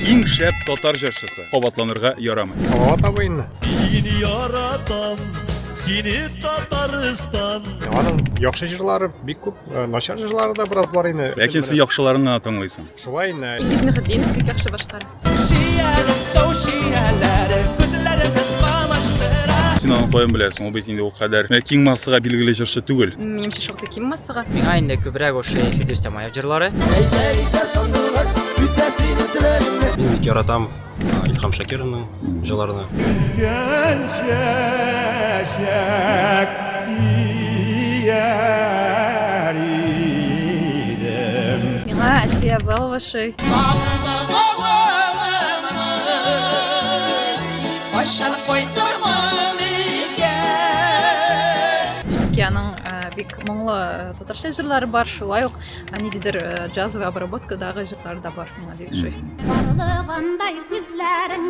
Иң шәп татар җырчысы. Кабатланырга ярамый. Салават абыйны. Мин яратам сине, Татарстан. Аның яхшы җырлары бик күп, начар җырлары да бераз бар инде. Ләкин син яхшыларын гына тыңлыйсың. Шулай инде. Илгиз Мөхетдинов бик яхшы башкара. Чияле тау чияләре күзләремне камаштыра. Син аны каян беләсең? Ул бит инде ул кадәр менә киң массага билгеле җырчы түгел. Минемчә, шактый киң массага. Миңа инде күбрәк ошый Фирдүс Тямаев җырлары. Мин бик яратам Илһам Шакировның җырларны. Үскән чәчәк ияр идем. Миңа Әлфия Авзалова ошый. Кайчан кайтырмын икән? Чөнки аның бик моңлы татарча җырлары бар, шулай ук ниндидер джазовый обработкадагы җырлары да бар, миңа бик ошый. Карлыгандай күзләрең.